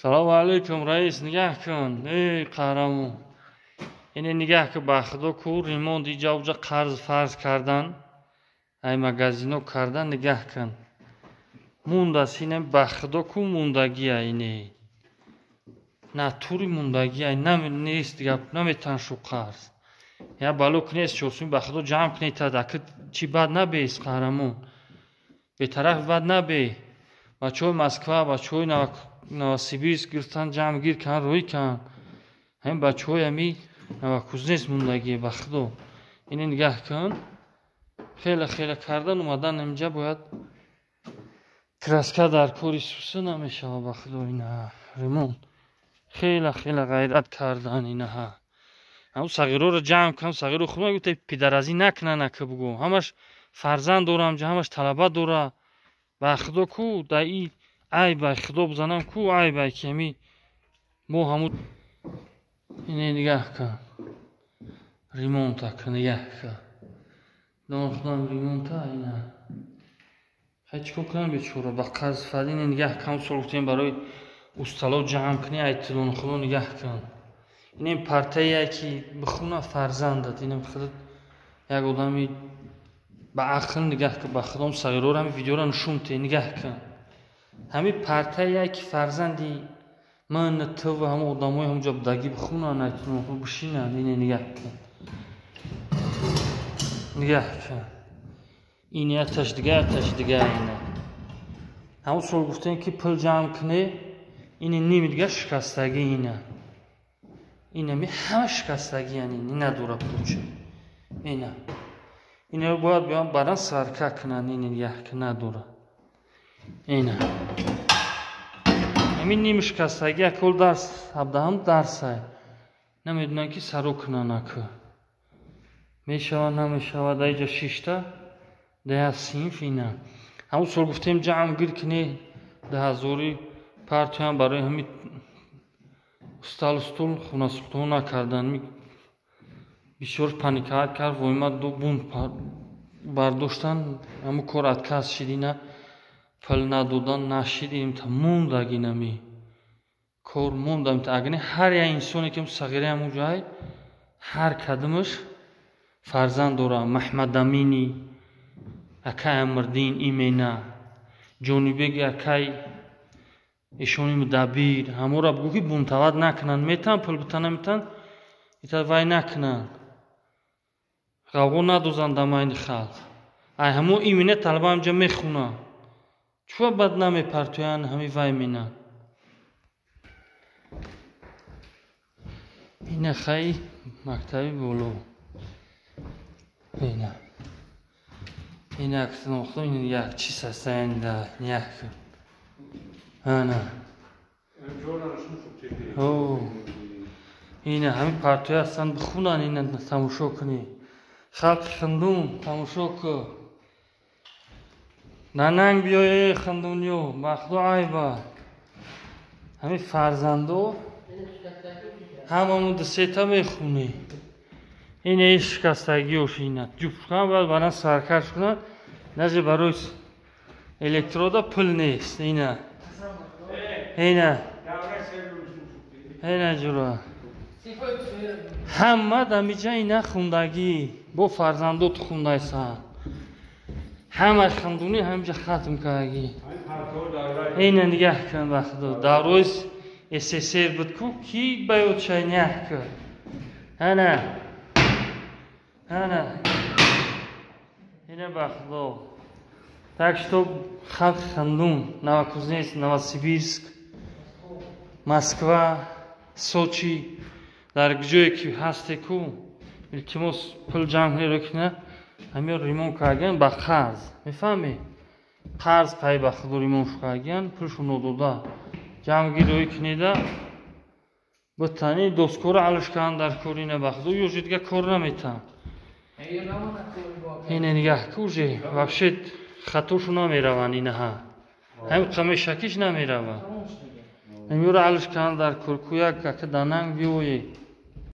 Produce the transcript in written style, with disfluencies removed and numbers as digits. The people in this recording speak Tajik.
Салому алейкум, раис, нигаҳ кун. Эй, қаҳрамон. Ине нигаҳ кун, ба худо ку ремонт иҷа уҷа қарз фарз кардан, ай магазино кардан, нигаҳ кун. Мундааст ине, ба худо ку мундагия ине. Натури мундагия, нест гап, наметан шу қарз. Я бало кунест чорсуми, ба худо ҷамъ кунед, ака чӣ бад набест, қаҳрамон. Бетараф бад набе. Бачаҳои Москва, бачаҳои Новосибирск гирифтан, ҷамъ гир кан, рӯй кан. Ҳамин бачаҳои ҳами Новокузнец мондагие, ба худо. Ине нигаҳ кун. Хеле хеле кардан омадан инҷа бояд краска дар кори суса намешава, ба худо ина ремонт. Хеле хеле ғайрат кардан инаҳа. Ҳамун сағироро ҷамъ кун, сағиро худо гуфта пидаразӣ накунан, ака бугӯ. Ҳамаш фарзанд дорам, ҳамаш талаба дора. Ба худо ку да и айбай худо бизанам ку айбай ки ҳами мо ҳамун ине нигаҳ кун. Ремонта кун, нигаҳ кун. Дон худам ремонта ина. Хай чӣ кор кунам бечора ба қарз фард ине нигаҳ кун, сол гуфтем барои устало ҷамъ кунӣ, айтидон худо нигаҳ кун. Инем партае ки бихуна фарзандат, инем худат як одами ба ақл нигаҳ кун, ба худом сағироро ҳами видеоро нишон те, нигаҳ кун. Ҳами партае ки фарзанди ман, ту ва ҳама одамои ҳамҷо будагӣ бихунанд, айтидон худо бишинанд, ине нигаҳ кун. Нигаҳ кун. Ин яташ дига, яташ дига ина. Ҳамон сол гуфтем ки пул ҷамъ кунӣ, ини ними дига шикастагӣ ина. Инами ҳама шикастагӣ, яъне надора пулча. Ина. Инаро бояд биён баъдан сарка кунанд, ини нигаҳ кун, надора. Ина. Ҳамин ними шикастагӣ якол дарс, ҳабдаҳам дарсай. Намедонам ки саро кунанд ака. Мешавад, намешавад, дар иҷа шишта, дар як синф ина. Ҳамон сол гуфтем ҷамъ гир кунӣ, 2000 партиям барои ҳамин устал стул хунасухтҳо накардан. Бисёр паникаат кард, воима ду бунт бардоштан, ҳамун кор отказ шид, ина пул надодан нашид, имта мондаг инами кор монда. Агар ҳар як инсоне ки сағираи ҳамун ҷай, ҳар кадомаш фарзанд дора. Маҳмадамини акай Амрдин имена, Ҷонибеги акай ишони мудаббир, ҳаморо бугӯ ки бунтават накунанд, метан пул бита наметан, ита вай накунанд, ғавғо надозанд дар майни халқ. Ай ҳамо имена талаба ҳамҷа мехуна, чӯ бад намепартоянд ҳами вай мена. Ина хай мактаби боло. Ина. Ина аксинохто ин як чиз ҳастанд як. Ана. О. Ина ҳамин партоя ҳастанд, бихунанд, ина тамошо кунӣ. Халқи Хиндун тамошо кун. Нананг биёе хиндуниё, ба худо айба. Ҳамин фарзандо ҳамамон ду сета мехунӣ. Ина ин шикастагиёш ина. Ҷуфт кунанд, бояд баъдан саркаш кунанд. Даже барои электрода пул нест. Ина. Ина. Ина ҷура. Ҳама дамиҷа ина хундагӣ. Бо фарзандот хундайсан. Ҳама хандунӣ ҳамҷа хатм кардагӣ. Ина нигаҳ кун, ба худо. Даврои СССР буд ку, ки ба ёд шай, нигаҳ кун. Ана. Ана. Ина ба худо. Так что халқи Хандун, Новокузнецк, Новосибирск, Москва, Сочи, дар ҷое ки ҳасте ку, илтимос пул ҷамъ кунед, ки ҳамин ремонт кардагиан ба қарз. Мефаҳмӣ? Қарз қай ба худо ремонт кардагиан, пулшу нодода. Ҷамъгир рӯй кунеда, битани доскора алиш кунанд дар кор, ина ба худо, ё дига кор наметан. Ина нигаҳ ку, уже вообще хатошу намераванд инаҳа. Ҳамин қамешакиш намерава. Ҳаминро алиш кунанд дар кор ку, як ака дананг биёе.